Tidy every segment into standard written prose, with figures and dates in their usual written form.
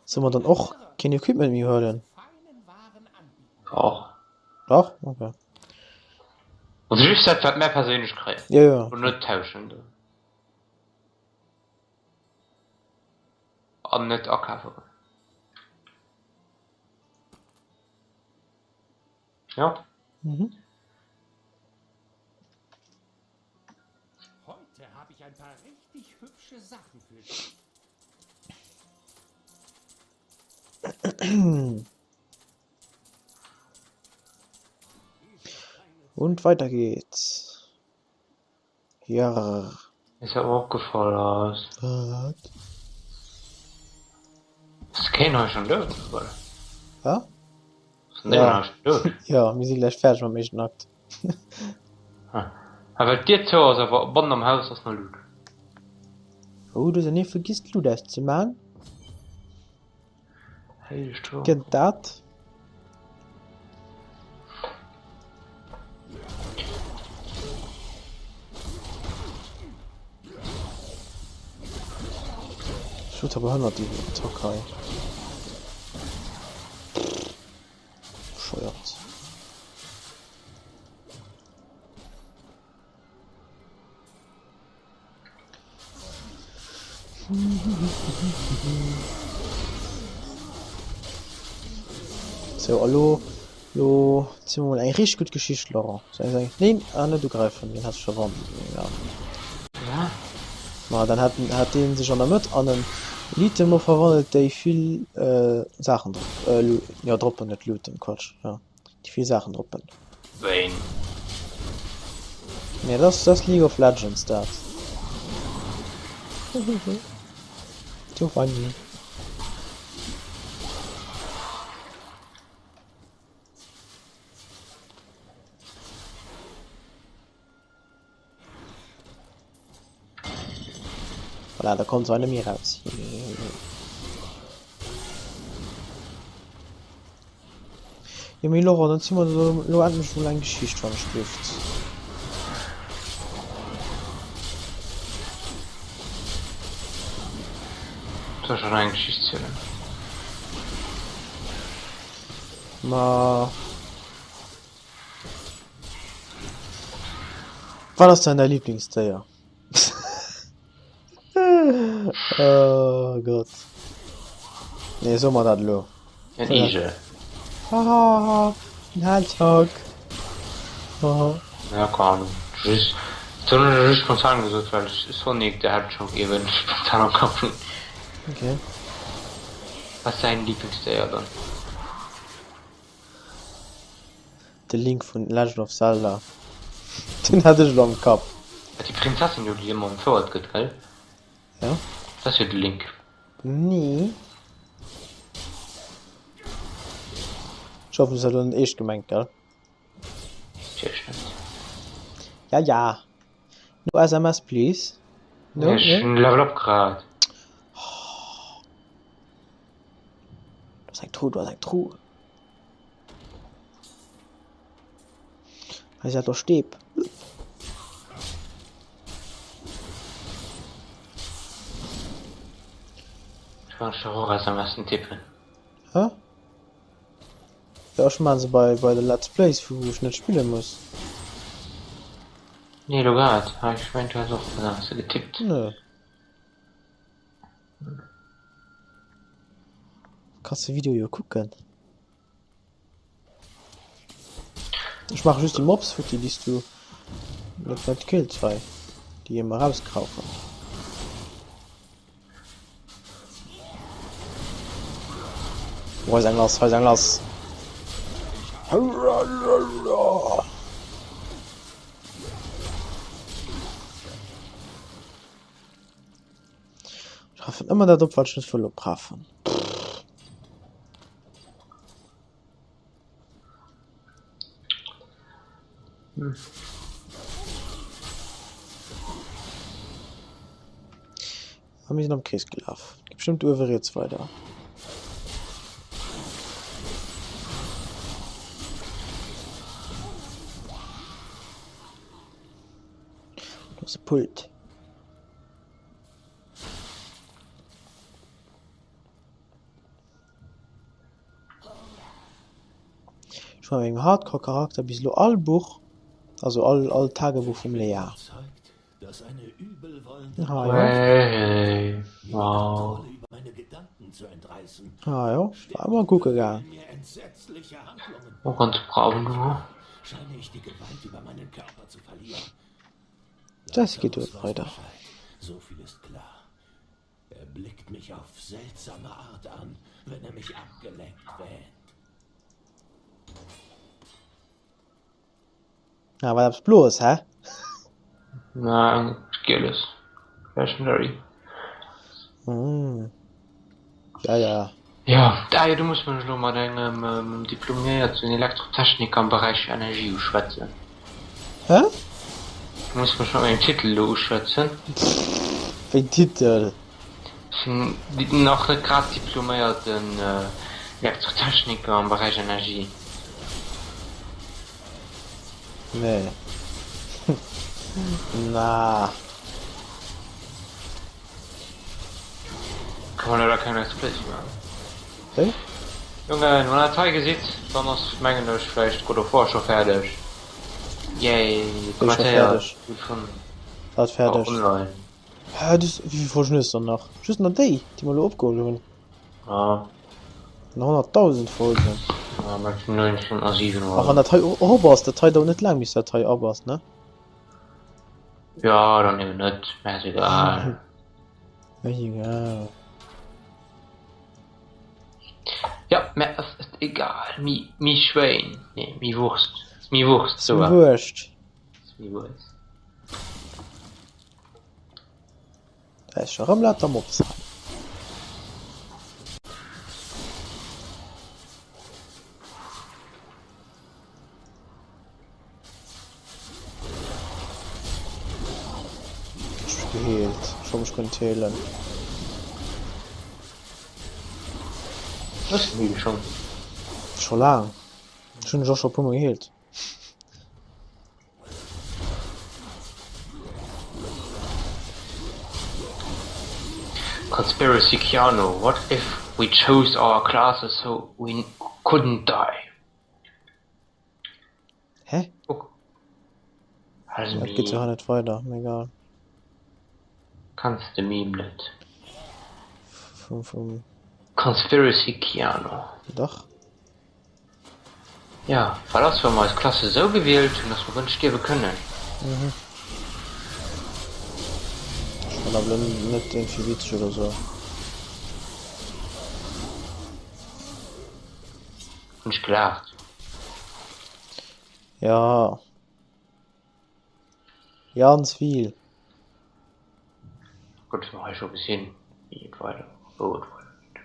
Solle mer dann och keen Equipment méi huelen? Och. Dach? Okay. Also just dat wat mär perséinlech kréien. Jo, jo. Und net tauschen do. An net akafe. Ja. Mhm. Heute habe ich ein paar richtig hübsche Sachen für dich. Und weiter geht's. Ja. Is awer opgefall ass. Wat? Ass keen hei schon dout, oder? Hä? Ass den Ding hei schon dout? Ja, mir si gläich fäerdeg mam éischten Akt. Ah, well d'Dier zou ass, awer bannen am Haus ass nach Luut. Oh, du hues nee vergiss d'Luut auszemaachen. Héich do. Gëtt dat? Shooter behënnert déi Attack hei. Bescheuert. Sou, a lo, lo ziele mer mol eng richteg gutt Geschicht, Laurent. Soll ech eng, neen, ah, net ugräifen, deen hat sech verwandelt, ja. Ma dann hat, hat dee sech an der Mëtt an en Elite-Mob verwandelt, déi vill Saachen drop, jo droppen, net looten, Quatsch, jo, déi vill Saachen droppen. Wéin? Nee, dat ass, dat ass League of Legends dat. Giovanni. Voilà, da kommt so eine mir raus. Jo mee Laurent, dann ziel mer lo endlech mol eng Geschicht wann ech dierft. Soll ech schon eng Geschicht zielen? Ma Wat ass denn däi Lieblingsdéier? Oh Gott. Nee, so mer dat elo. En Igel. Hahaha, en Hedgehog. Haha. Ja, keine Ahnung. Just, das hunn ech just spontan gesot, well ech Sonic the Hedgehog eben spontan am Kapp hunn. Okay. Was ass däin Lieblingsdéier dann? De Link vun Legend of Zelda, deen hat ech elo am Kapp. Déi Prinzessin do, déi ëmmer entfouert gëtt, gell? Ja. Dat ass jo de Link. Nee. Ech hoffen, du hues dat elo net eescht gemengt, gell? Natierlech net. Ja, ja. No SMS, please. No, Ech hunn Level up grad. Do ass eng Truh, do ass eng Truh. Hei sat och Steep. Du kanns dach och SMSen tippen. Hä? Jo ech maan se bei bei de Let's Plays wou ech net spillen muss. Nee lo grad, ah ech mengt du häss och SMSe getippt. Nö. Kanns de Video jo kucken. Ech maache just déi Mobs futti déi s du net net kills hei, déi ëmmer rauskrauchen. Oh, hei ass eng lass, hei ass eng lass. Ech raffen ëmmer dat op, wat ech net wëll oprafen. A mir sinn am Krees gelaf. Geet bestëmmt uewe riets weider. Do ass e Pult. Ech hu mat mengem Hardcore Charakter bis elo all Buch, also all all Tagebuch vum Lea. Ah jo. Hey, wow. Ah jo, war ëmmer kucke gaang. Och ganz brav du. Das geht jo weider. Er blickt mich auf seltsame Art an, wenn er mich abgelenkt wähnt. Ah, wat eppes Bloes, hä? Na, eng Gieles. Legendary. Mm. Ja, ja. Ja, ah jo, du muss mech elo mat engem ähm, diploméierten Elektrotechniker am Beräich Energie uschwätzen. Hä? Du muss mech mat mengem Titel elo uschwätzen. Wéi Titel? Ech sinn nach net grad diploméierten Elektrotechniker am Beräich Energie. Nee. Na. Kann man leider keng Let's Plays maachen. Wéi? Jongen, wann der et hei gesitt, dann ass mengen ech vläicht God of War scho fäerdeg. Yay, Wéi scho kommentéiert, fäerdeg? gutt fonnt. Wat fäerdeg? Online. Hä, du, wéi vill Folgen hues de dann nach? Just nach déi, déi mer elo opgeholl hunn? Ja. Nach 100.000 Folgen. Ja, mä 907 A wann dat hei erop ass, dat hei dauert net laang bis dat hei op ass, ne? Ja, dann eben net, mä ass egal. Ass egal. Ja, mä ass et egal. Mi, mi Schwéin. Nee, mi Wurst. Mi Wurst, so. Mi Wurscht. Mi Wurst. Da is scho rëm lauter Mobs hei. Ech mech geheelt. Ech wollt mech guer net heelen. Hues de den schon? Scho laang. Ech hunn dech och scho e puer mol geheelt. Conspiracy Keanu, what if we chose our classes so we couldn't die? Hä? Also Dat geet jo hei net weider, mee egal. Kanns de Meme net? Vum, vum. Conspiracy Keanu. Dach. Jo, wat ass wa mer eis Klasse esou gewielt hunn, dass mer guer net stierwe kënnen? Mhm. Ech fannen awer elo net iergendwéi witzeg oder sou. Hunn ech gelaacht. Ja. Ganz vill. Gutt, mer hei scho gesinn, wéi et weider, wou et weidergeet.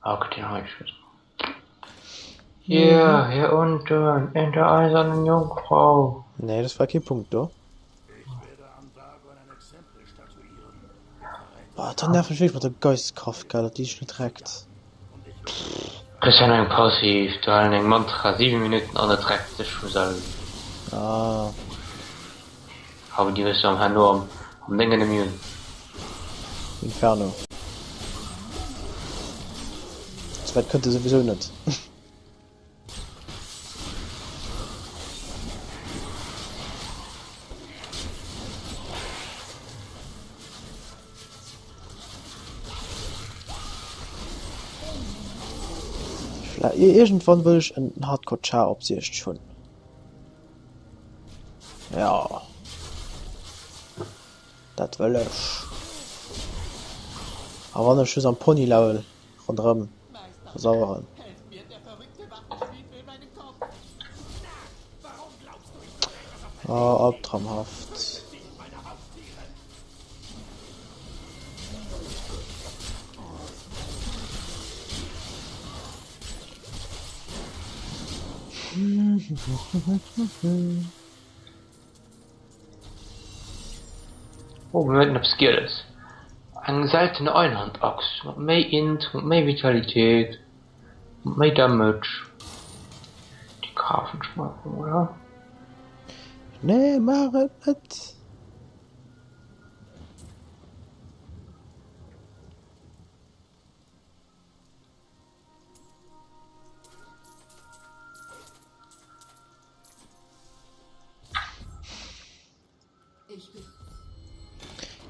Ah, okay, den hab ich schon. Hier, hier unten, in der eisernen Jungfrau. Nee, das war kee Punkt do. Boah, dat nervt mech wierklech mat der Geisteskraft, gell, dat déi sech net reckt. Kriss hei eng Passiv, du halen eng Mantra 7 Minuten an et reckt sech vu selwer. Ah. Awer déi hues du am herno am am Déngen immune. Inferno. Souwäit kënnt e souwisou net. Iergendwann wëll ech en Hardcore Char op 60 hunn. Jo, dat wëll ech. A wann ech just am Pony Level ronderëm versaueren. Oh, albtraumhaft. Oh, mir hueten eppes Gieles. Eng selten Einhandachs mat méi Int, mat méi Vitalitéit, mat méi Damage. Déi kafen ech mer einfach mol, ha? Nee, maach et net!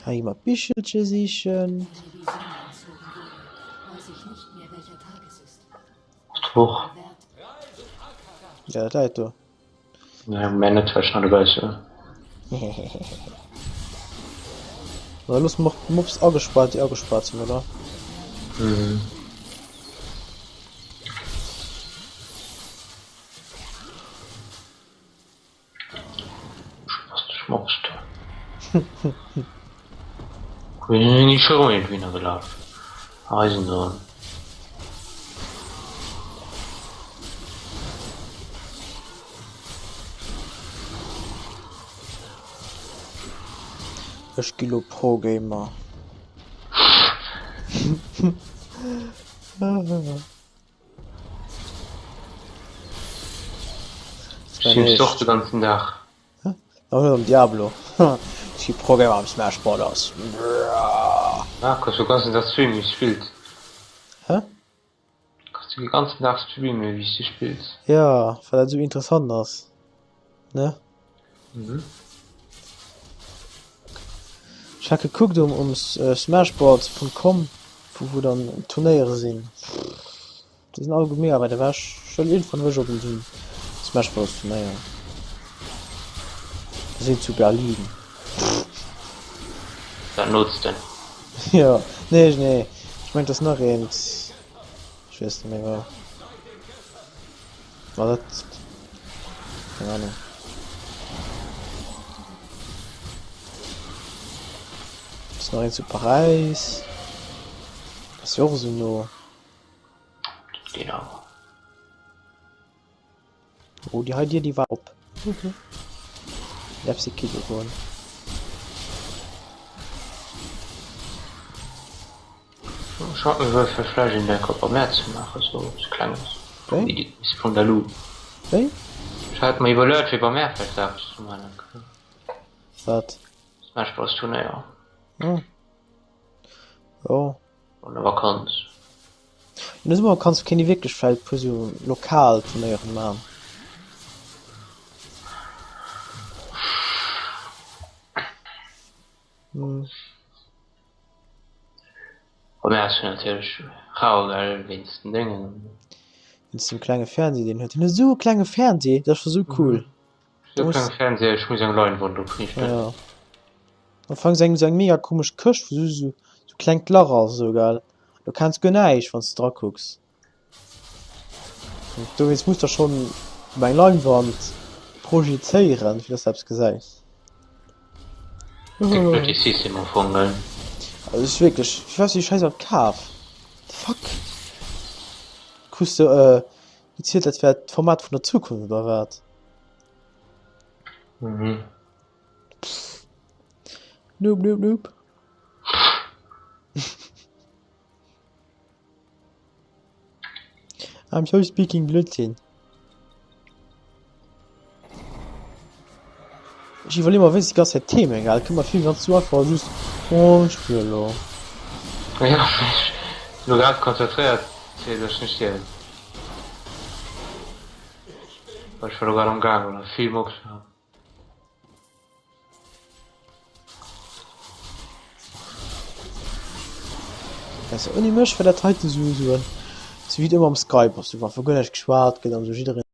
Hei gi mer d'Bichelche sichen. D'Woch. Ja, dat läit do. Ja, mä net well ech nach dobäi sinn. Da loosse mer och d'Mobs agespaart, déi agespaart sinn, oder? Mhm. Spastesch Mobs do. Bin ich schon irgendwie noch gelaufen. Eisensohn. Ech gi lo Pro-Gamer. Streamst du och de ganzen Dag? Hä? Am Diablo. Ech gi Pro-Gamer am Smash Brothers. Ah, kanns du ganzen Dag streamen wéi s du spills? Hä? Kanns du de ganzen Dag streamen wéi s du spills? Ja, well dat esou interessant ass, ne? Mhm. Ech hat gekuckt um um smashboards.com wou wou dann Turnéiere sinn. Déi sinn alleguer mega wäit ewech. Ech wëll iergendwann wëll ech op en esou Smash Bros Turnéier. Déi sinn zu Berlin. Dat notzt en. Jo, nee nee ech mengen et ass nach eent, ech weess net méi wou. War dat keng Ahnung. Ass nach een zu Paräis. Ass jo och esou no. Dat geet awer. Oh, déi hei Dier, déi war op. Darf se kidde goen. Ech hat mir wuel fir vläicht een Enker bei mär ze maachen, sou eppes Klenges. Wéi? Iddi vun der Lu. Wéi? Ech hat mer iwwerluet fir bei mär vläicht sou eppes ze maachen eng Kéier. Wat? Smash Bros Turnéier. Ah. Jo. An der Vakanz. An der Summervakanz kéint ee wierklech vläicht e puer sou lokal Turnéieren maachen. Hm. Bei mär ass jo natierlech rau well wéinst den Déngen. Wéinst dem klenge Fernseh deen huet. Deen huet esou e klenge Fernseh, dat ass scho sou cool. Esou e klenge Fernseh, ech muss eng Leinwand opriichten. Ja. Am Ufank sou eng sou eng mega komesch Këscht wou sou sou klengt Lach ass esou gell. Du kenns guer näischt wanns de dra kucks. Dowéinst muss der schonn op eng Leinwand projizéieren, fir dass de eppes gesäis. Déck blöd dee System am Fong, gell? Also ech wierklech, ech weess déi Schäiss iwwerhaapt kaf? The fuck? Krus de gezielt dat wär d'Format vun der Zukunft oder wat? Mhm. Noob noob noob. I'm so speaking Blödsinn. Ech iwwerleeë mer wéinst déi ganz Zäit Themen, gell? Kënnt mer vir, wéi wann s du einfach just, oh, ech spillen elo. Jo, ech lo grad konzentréiert fir dech net stéieren. Well ech war lo grad am Gaang oder Film opzehalen. Weißt du, ouni mech wär dat heiten sou, sou en, sou wéi et ëmmer am Skype ass, sou wann guer näischt geschwat gëtt an sou jiddereen.